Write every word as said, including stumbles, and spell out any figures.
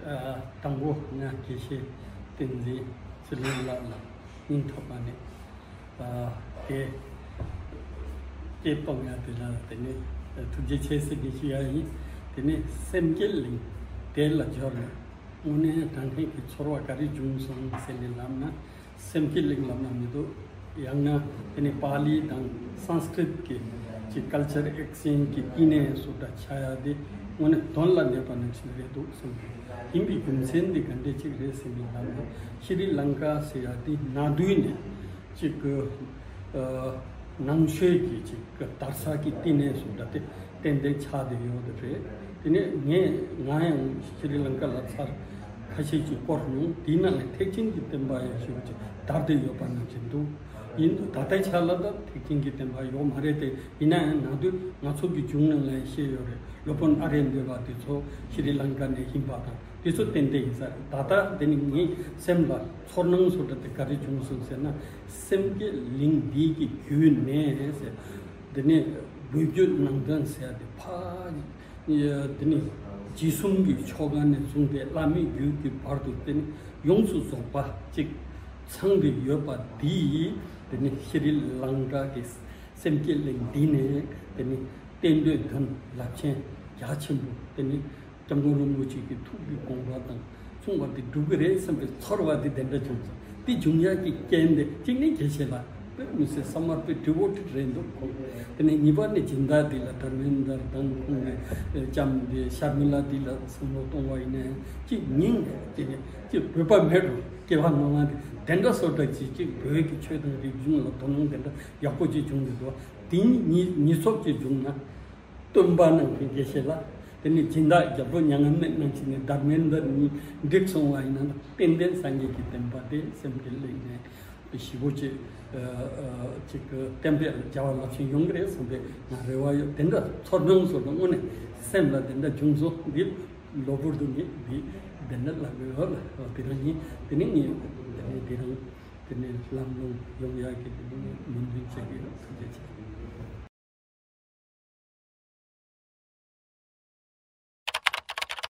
ཨ། དང་པོ་ང་དགེ་བཤེས་བསྟན་འཛིན་ཚེ་རིང་ལགས་ལ་སྙིང་ཐག་པ་ནས། ཨ། དེ་སྐད་གཏོང་ཡ་དེ་ལ་དེ་ནས་ཐུགས་རྗེ་ཆེ་ཟེར་གྱི་ཞུ་ཡ་ཡིན། དེ་ནས་སེམས་བསྐྱེད་གླིང་དེ་ལ་འབྱོར་ནས་དངོས་གནས་དྲང་གནས་ཀྱི་ཚོར་བ་ག་རེ་བྱུང་སོང་ཟེར་ནས་ལབ་ན། སེམས་བསྐྱེད་གླིང་ལབ་ན་མི་འདུག་ཡང་ན་དེ་ནི་པཱ་ལི་དང་སཾ་སྐྲྀཏ་གི་ཅིག་ཀལ་ཅར་ཨེག་སི་ཅེན་ཇི་གི་བསྟི་གནས་སུ་འདྲ་ཆགས་ཡ་དེ་དངོས་གནས་དོན་ལ་གནས་པ་ནང་བཞིན་རེད་འདུག་བསམ་གྱི། ཡིན་པའི་རྒྱུ་མཚན་འདི་ག་འདྲ་ཅིག་རེད་ཟེར་ནས་ལབ་ན། ཤྲི་ལང་ཀ་ཟེར་ཡ་དེ་ནག་དུས་ནས་ཅིག་གི་ཨ། ནང་ཆོས་ཀྱི་ཅིག་གི་དར་ས་གི་བསྟི་གནས་སུ་འདྲ་དེ་ཏན་ཏན་ཆགས་བསྡད་ཡོད་རེད། དེ་ནས་ངས་ང་ཡང་ཤྲི་ལང་ཀ་ལ་ཚར་ཁ་ཤས་ཅིག་བསྐོར་མྱོང་། དེའི་ནང་ནས་ཐེག་ཆེན་གྱི་བསྟན་པ་ཡང་ཞེ་པོ་ཅིག་དར་བསྡད་ཡོད་པ་ནང་བཞིན་འདུག་ཡིན་དུས་ད་ལྟའི་ཆ་ལ་ད་ཐེག་ཆེན་གྱི་བསྟན་པ་ཡོད་མ་རེད་དེ། ཡིན་ན་ཡང་ནང་དུ་ང་ཚོ་གི་བྱུང་ནང་ལ་ཡང་བཤད་ཡོད་རེད། སློབ་དཔོན་ཨ་རེ་འདོད་པ་དེ་ཚོ་ཤྲི་ལང་ཀ་ནས་ཡིན་པ་དང་དེ་ཚོ་ཏན་ཏན་ཡིན་ས་རེད། ད་ལྟ་དེ་ནི་ངའི་སེམས་ལ་ཚོར་སྣང་བཟོ་འདྲ་དེ་ག་རེ་བྱུང་སོང་ཟེར་ན། སེམས་བསྐྱེད་གླིང་འདི་གི་བརྒྱུད་ནས་ཟེར། དེ་ནས་བོད་བརྒྱུད་ནང་བསྟན་ཟེར་ཡ་དེ་ཕ། དེ་ནས་རྗེ་གསུམ་གྱི་ཆོ་ག་ནས་བཟུང་སྟེ་བླ་མེད་བརྒྱུད་ཀྱི་བར་དུ་དེ་ནས་ཡོངས་སུ་རྫོགས་པ་ཅིག་ཚང་གི་ཡོད་པ་འདི་ཡིས། དེ་ནས་ཤྲི་ལང་ཀ་གི་སེམས་བསྐྱེད་གླིང་འདི་ནས་དེ་ནས་བསྟན་འགྲོའི་དོན་རླབས་ཆེན་རྒྱ་ཆེན་པོ་དེ་ནས་སྐྱབས་མགོན་རིན་པོ་ཆེ་གི་ཐུགས་ཀྱི་དགོངས་པ་དང་མཚུངས་པ་དེ་འགྲུབ་ཀྱི་རེད་བསམ་པའི་ཚོར་བ་དེ་དེ་འདྲ་བྱུང་སོང་། དེ་བྱུང་ཡག་གི་རྐྱེན་དེ་གཅིག་ནི་དགེ་བཤེས་ལགས་དཔེ་མི་སྲིད་བསམ་པ་དཔེ་དྲི་བོ་དྲི་རེད་འདུག་ཁོང་། དེ་ནས་གཉིས་པ་ནི་སྦྱིན་བདག་དེ་ལ་དྷར་མེན་དར་དང་ཁོང་གི་ལྕམ་དེ་ཤར་མི་ལ་དེ་ལ་བསམ་བློ་གཏོང་བ་ཡིན་ན་ཡང་གཅིག་སྙིང་དེ་ནས་གཅིག་བོད་པ་མེད་རུང་སྐྱེ་བ་སྔོན་མ་དེ་དེ་འདྲ་བཟོ་འདྲ་གཅིག་གཅིག་བོད་ཀྱི་ཆོས་དང་རིག་གཞུང་ལ་དོ་སྣང་དེ་འདྲ་ཡག་པོ་གཅིག་བྱུང་འདུག་དེ་གཉིས་གཉིས་ཚོགས་གཅིག་བྱུང་ན། སྟོན་པ་རྣམས་ཀྱི་དགེ་བཤེས་ལགས། དེ་ནས་སྦྱིན་བདག་རྒྱལ་པོ་མྱ་ངན་མེད་རྣམས་ཀྱི་ནི་དྷར་མེན་དར་གཉིས་འགྲིག་སོང་བ་ཡིན་ན་ཏན་ཏན་སངས་རྒྱས་ཀྱི་བསྟན་པ་དེ་སེམས་ཀྱི་གླིང་ནས་ཞེ་པོ་ཅིག་ཨ། ཨ། ཅིག་གི་བསྟན་པའི་རྒྱལ་བ་རླབས་ཆེན་ཡོང་གི་རེད་བསམ་པའི་ང་རེ་བ་ཡོད། དེ་འདྲ་ཚོར་སྣང་བཟོ་འདྲ་དངོས་གནས་སེམས་ལ་དེ་འདྲ་བྱུང་སོང་། འདི་གློ་བུར་དུ་ངས་འདི་དེ་འདྲ་ལབ་ཡོད་ལ། དེ་རང་ཡིན། དེ་ནས་ངས་དེ་ནས་དེ་རང་དེ་ནས་ལམ་ལྷོང་ཡོང་ཡག་གི་དེ་ནས་སྨོན་འདུན་བྱེད་ཀྱི་ཡོད། ཐུགས་རྗེ་ཆེ།